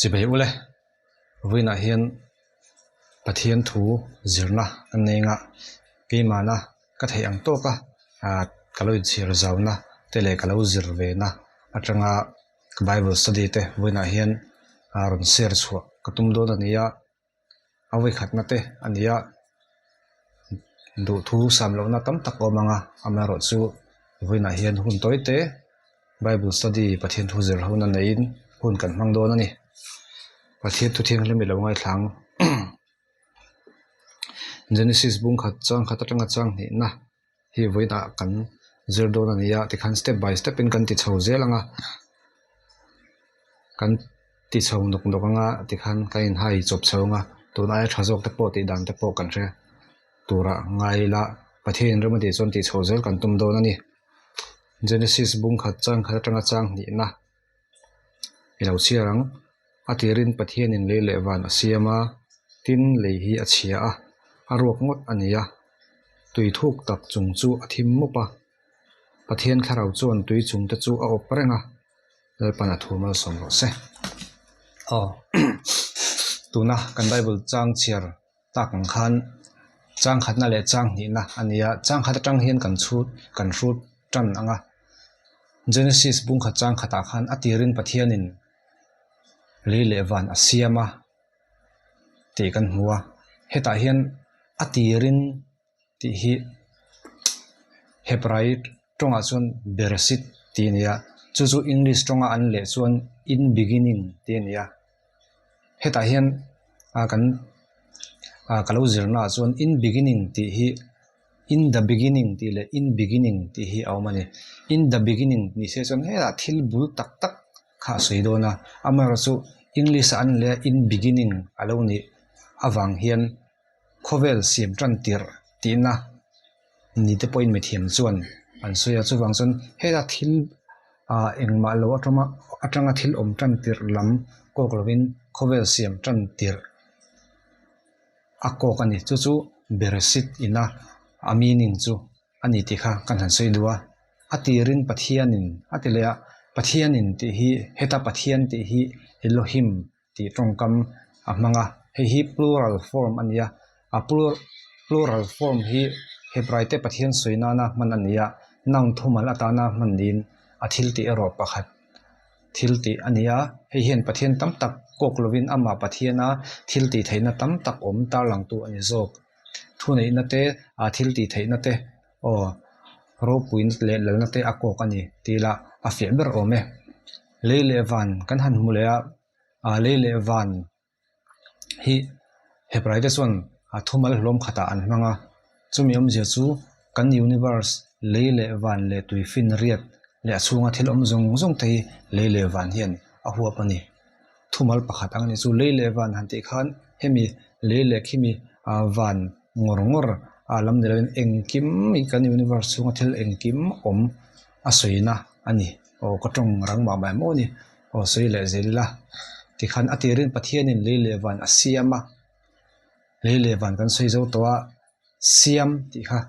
Chibei ule, vawiinah hian Pathian thu zirna kan nei anga keimahna ka theih ang tawka ah ka lo inchhir zauna te leh ka lo zir ve na atanga ka bible study te vawiinah hian ah rawn share chhuah ka tum dawn a ni a. A vawikhatna te a ni a, duhthu sam lohna tam tak a awm ang a, amaherawhchu vawiinah hian hun tawi te Bible study Pathian thu zir hona neiin hun kan hmang dawn a ni. Pathian thu thianghlim i lo ngaithla ang. Genesis bung khat chang khat atanga chang hnihna hi vawiinah kan zir dawn a ni a tikhan step by step in kan ti chho zel ang a kan ti chho nawk nawk ang a tikhan kan inhai chawp chho ang a tun aia tha zawk te pawh tih dan te pawh kan hre tura ngai ila Pathian in rem a tih chuan tih chho zel kan tum dawn a ni Genesis bung khat chang khat atanga chang hnihna i lo chhiar ang a tirin Pathianin lei leh van a siam a tin lei hi a chhia a a ruak ngawt a ni a tui thuk tak chung chu a thim mup a Pathian thlarau chuan tui chung te chu a awp reng a Lalpan a thu malsawm rawh se aw tuna kan bible chang chhiar tak ang khan chang khatna leh chang hnihna a ni a chang khat atang hian kan chhut kan hrut tan ang a Genesis bung khat chang khatah khan a tirin Pathianin lei leh van a siam a tih kan hmu a hetah hian a tirin tih hi Hebrai tawngah chuan Bereshit tih a ni a chu chu English tawnga an leh chuan in beginning tih a ni a hetah hian ah kan ah ka lo zirna ah chuan in beginning tih hi in the beginning tih leh in beginning tih hi a awm a ni in the beginning ni se chuan hetah thil bul tak tak kha a sawi dawn a amaherawhchu English ah an leh a in beginning a lo nih avang hian. Khawvel siam tan tirh tihna ni te pawhin mithiam chuan an sawi a chuvang chuan heta thil ah engmah lo atanga atanga thil awm tan tirh lam kawk lovin khawvel siam tan tirh a kawk a ni chu chu Bereshit ina a meaning chu a ni tih kha kan han sawi duh a a tirin Pathianin a ti leh a Pathianin tih hi heta Pathian tih hi Elohim tih tawngkam a hmang a hei hi plural form a ni a a plural form hi Hebrai te Pathian sawi nana hman a ni a noun thumal atana hman niin a thil tih erawh pakhat thil tih a ni a hei hian Pathian tam tak kawk lovin amah Pathiana thil tih theihna tam tak awm tarlangtu a ni zawk thuneihna te a thil tih theihna te aw ropuina leh lalna te a kawk a ni tih lah a fiah ber awm e. Lei leh van kan han hmu leh a, ah lei leh van hi Hebrai te chuan a thumal hlawm khatah an hmang a, chumi awmzia chu kan universe lei leh van leh tui fin riat leh a chhunga thil awm zawng zawng te hi lei leh van hian a huap a ni. Thumal pakhat ang a ni chu lei leh van han tih khan hemi lei leh khimi ah van ngawr ngawr a lam ni lovin engkim kan universe chhunga thil engkim awm a sawina a ni. Aw ka tawng rang mah mah em aw ni aw sawi leh zel ila tikhan a tirin Pathianin lei leh van a siam a lei leh van kan sawi zo tawh a siam tih kha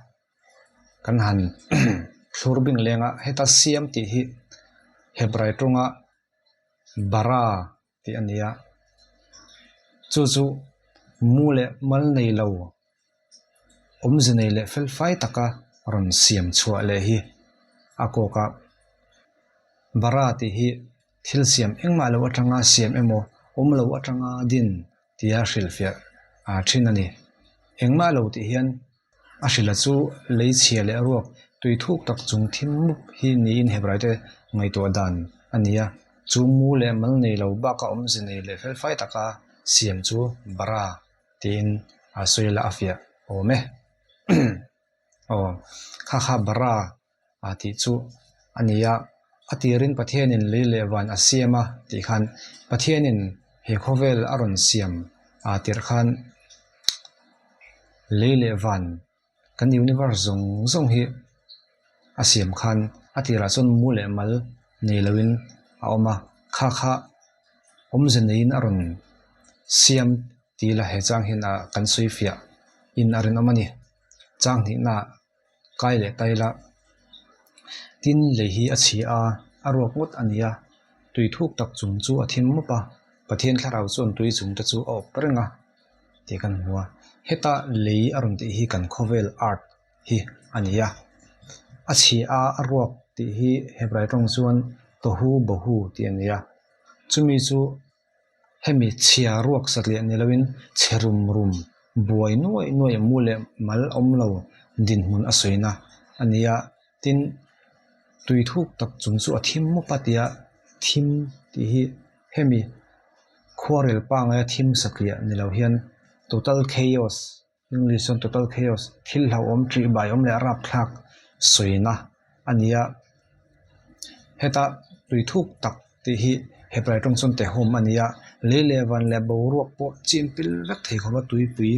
kan han thlur bing leng a heta siam tih hi Hebrai tawnga bara tih a ni a chu chu mu leh mal nei lo awmze nei leh fel fai taka rawn siam chhuah leh hi a kawk a bara tih hi thil siam engmah lo atanga siam emaw awm lo atanga din tia hrilhfiah ah thin a ni engmah lo tih hian A hrilha chu lei chhia leh ruak tui thuk tak chung thim mup hi niin Hebrai te ngaihtuah dan a ni a, chu mu leh mal nei lo baka awmze nei leh felfai taka siam chu bara tiin a sawi la a fiah awm e. Aw, kha kha bara a tih chu a ni a, a tirin Pathianin lei leh van a siam a tih khan Pathianin he khawvel a rawn siam a tirh khan lei leh van kan universe zawng zawng hi a siam khan a tirah chuan mu leh mal nei loin a awm a, kha kha awmze neiin a rawn siam tih la he chang hian ah kan sawi fiah in a rinawm a ni chang hnihna ah. Kai leh tai la tin lei hi a chhi a a ruak ngawt a ni a tui thuk tak chung chu a thim mup a. Pathian thlarau chuan tui chung te chu a awp reng a tih kan hmu a. Heta lei a rawn tih hi kan khawvel earth hi a ni a. A chhia a a ruak tih hi Hebrai tawng chuan tohu bohu tih a ni a. Chumi chu hemi chhia ruak satliah ni loin chhe rum rum buai nuaih nuaih mu leh mal awm lo dinhmun a sawina a ni a. Tin, tui thuk tak chung chu a thim mawp a tia thim tih hi hemi khuarel pangaia thim satliah ni lo hian total chaos English chuan total chaos thil hlauhawm ṭih bai awm leh rapthlak sawina a ni a. Heta tui thuk tak tih hi Hebrai ṭawng chuan tehawm a ni a, lei leh van leh boruak pawh chim pil vek thei khawpa tuipui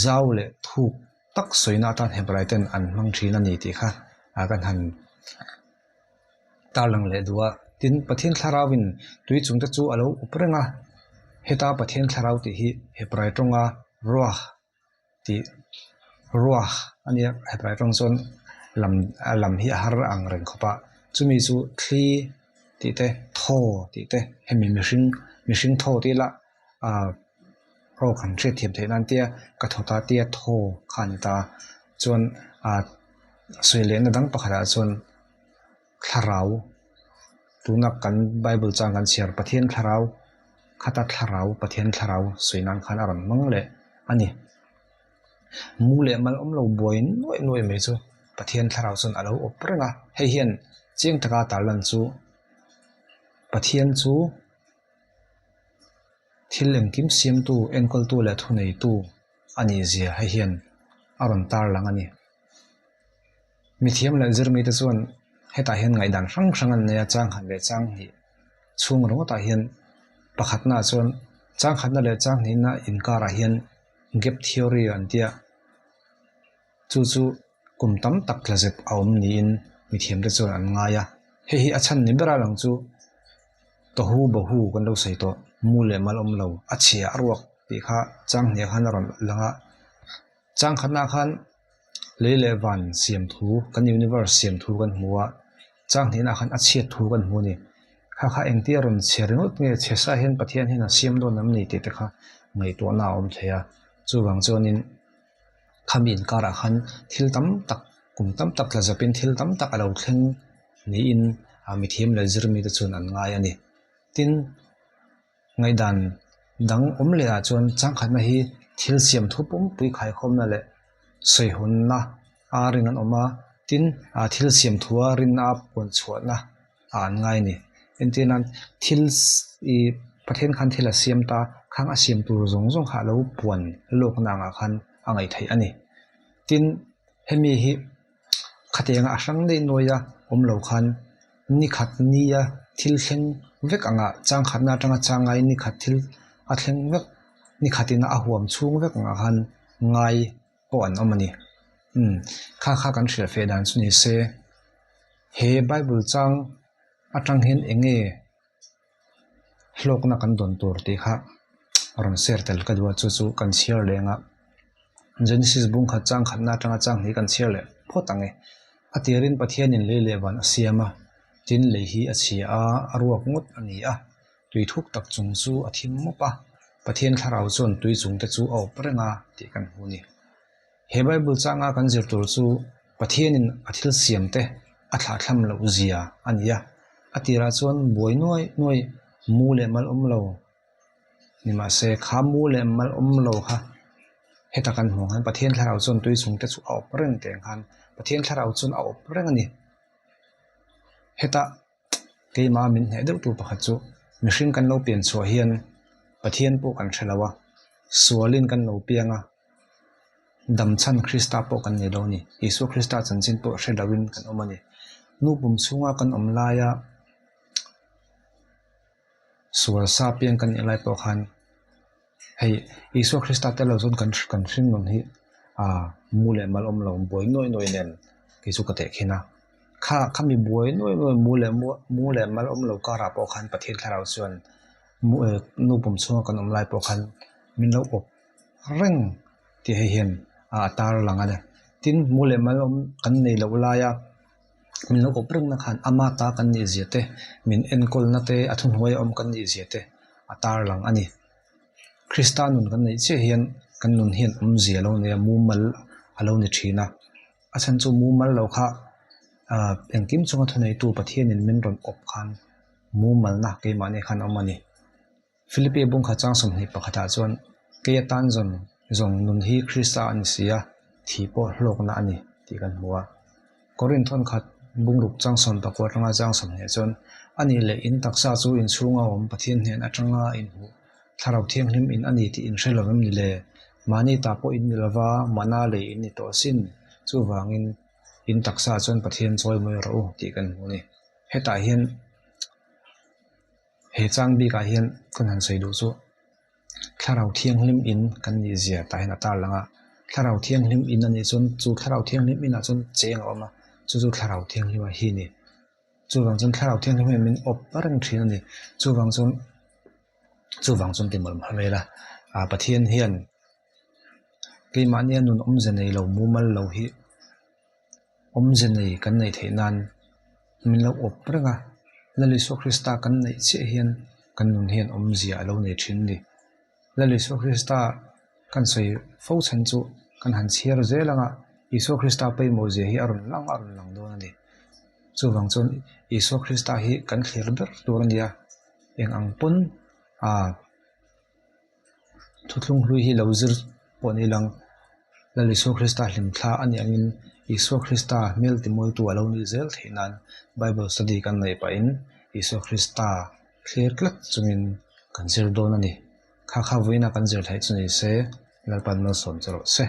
zau leh thuk tak sawina atan Hebrai ten an hmang ṭhin a ni tih kha kan han tarlang leh duh a. Tin, Pathian thlarauin tui chung te chu a lo up reng a, heta Pathian thlarau tih hi Hebrai ṭawnga ruah tih ruah a nia Hebrai ṭawng chuan lam a lam hi a har ang reng khawp a, chumi chu thli tih te thaw tih te hemi mihring mihring thaw tih lah ah aw kan hriatthiam theih nan tia ka thaw ta tia thaw kha a ni ta chuan ah sawi lehna dang pakhatah chuan thlarau tuna kan bible chang kan chhiar Pathian thlarau khata thlarau Pathian thlarau sawi nan khan a rawn hmang leh a ni. Mu leh mal awm lo buai nuaih nuaih mai chu Pathian thlarau chuan a lo awp reng a, hei hian chiang taka tarlan chu Pathian chu thil engkim siamtu enkawltu leh thuneitu a nih zia hei hian a rawn tarlang a ni. Mithiam leh zirmite chuan hetah hian ngaihdan hrang hrang an nei a, chang khat leh chang hnih chhung ringawtah hian pakhatnaah chuan chang khatna leh chang hnihna inkarah hian gap theory an tia chu chu kum tam tak tla zet a awm niin mithiamte chuan an ngai a, hei hi a chhan ni ber a lang chu tohu bohu kan lo sawi tawh mu leh mal awm lo a chhia a ruak tih kha chang hniah khan a rawn lang a, chang khatnaah khan. Lei leh van siam thu kan universe siam thu kan hmu a, chang hnihna khan a chhiat thu kan hmu a ni. Kha kha engtia rawn chhe ringawt nge chhe sa hian Pathian hian a siam dawn em ni tih te kha ngaihtuahna a awm thei a. Chuvang chuanin khami inkarah khan thil tam tak kum tam tak tla zapin thil tam tak a lo thleng niin mithiam leh zirmite chuan an ngai a ni. Tin. Ngaihdan dang awm leh ah chuan changkhatna hi thil siam thu pumpui khaikhawmna leh sawihunna a ring an awm a, tin ah thil siam thua rinna a puan chhuahna ah an ngai a ni. Entir nan thil ih Pathian khan thil a siam ta khang a siam tur zawng zawng kha a lo puan lawkna angah khan a ngaih theih a ni. Tin hemi hi khatianga a hrang daih nuai a awm lo khan ni khat nia thil thleng vek anga chang khatna atanga changai ni khat thil a thleng vek ni khatin a huam chhung vek angah khan ngai pawh an awm a ni umm kha kha kan hrilh feh dan chu ni se he bible chang atang hian eng nge hlawkna kan dawn tur tih kha a rawn share tel ka duh a chu chu kan chhiar leh ang a Genesis bung khat chang khatna atanga chang hi kan chhiar leh phawt ang e a tirin Pathianin lei leh van a siam a tin lei hi a chhia a a ruak ngawt a ni a tui thuk tak chung chu a thim mawp a Pathian thlarau chuan tui chung te chu a awp reng a tih kan hmu a ni. He Bible changa kan zir tur chu Pathianin a thil siam te a thlahthlam loh zia a ni a, a tirah chuan buai nuai nuai mu leh mal awm lo ni mahse kha mu leh mal awm lo kha heta kan hmuh ang khan Pathian thlarau chuan tui chung te chu a awp reng teh ang khan Pathian thlarau chuan a awp reng a ni. Heta keimah min hneh deuh tur pakhat chu mihring kan lo pian chhuah hian Pathian pawh kan hre lo a, sualin kan lo piang a. Dam chhan Krista pawh kan nei lo a ni. Isua Krista chanchin pawh hre loin kan awm a ni. Nu pum chhunga kan awm laia sual sa piang kan nih lai pawh khan hei Isua Krista tel lo chuan kan kan hring nun hi ah mu leh mal awm lo buai nuai nuai nen kei chu ka tehkhin a. Kha khami buai nuai nuai mu leh mu leh mal awm lo karah pawh khan Pathian thlarau chuan nu pum chhunga kan awm lai pawh khan min lo awp reng tih hei hian a tar lang a ni. Tin, mu leh mal awm kan nei loh laia min lo awp rengna khan ama ta kan nih zia te, min enkawlna te, a thuhnuaia awm kan nih zia te. a tarlang a ni. Krista nun kan neih chiah hian kan nun hian awmzia a lo nei a, mumal a lo ni thin a. A chhan chu mumal lo kha ah engkim chunga thuneitu Pathianin min rawn awp khan mumalna keimahni khan a awm a ni. Philippe bungkhat chang 21 ah chuan kei atan zawn zawng nun hi Krista a ni si a, thi pawh hlawkna a ni tih kan hmu a. Korinth thawnkhat bungruk chang 19 atanga chang 20 chuan a nih leh in taksa chu inchhunga awm Pathian hnen atanga inhmuh thlarau thianghlim in a ni tih in hre lo em ni le? Mahni ta pawh in ni lova, mana lei in ni tawh asin. Chuvangin in taksa chuan Pathian chawi mawi rawh u tih kan hmu a ni. Hetah hian. He chang bikah hian kan han sawi duh chu thlarau thianghlim in kan nih zia tah hian a tar lang a, thlarau thianghlim in a nih chuan chu thlarau thianghlim inah chuan cheng a awm a, chu chu thlarau thianghlim a hi a ni. Chuvang chuan thlarau thianghlim hian min awp reng thin a ni. Chuvang chuan chuvang chuan ti mawlh mawlh mai ila ah Pathian hian keimahnia nun awmze nei lo mumal lo hi. Awmze nei kan neih theih nan min lo awp reng a, Lal Isua Krista kan neih chiah hian kan nun hian awmzia a lo nei thin a ni. Lal Isua Krista kan sawi fo chhan chu kan han chhiar zel ang a, Isua Krista pawimawh zia hi a rawn lang a rawn lang dawn a ni. Chuvang chuan Isua Krista hi kan thlir ber tur a ni a, eng ang pawn ah. Thuthlung hlui hi lo zir pawh ni lang. Lal Isua Krista hlimthla a nih angin Isua Krista hmel timawitu a lo nih zel theih nan Bible study kan neih pahin Isua Krista thlir tlat chungin kan zir dawn a ni. Kha kha vawiina kan zir theih chu ni se Lalpan malsawm che rawh se.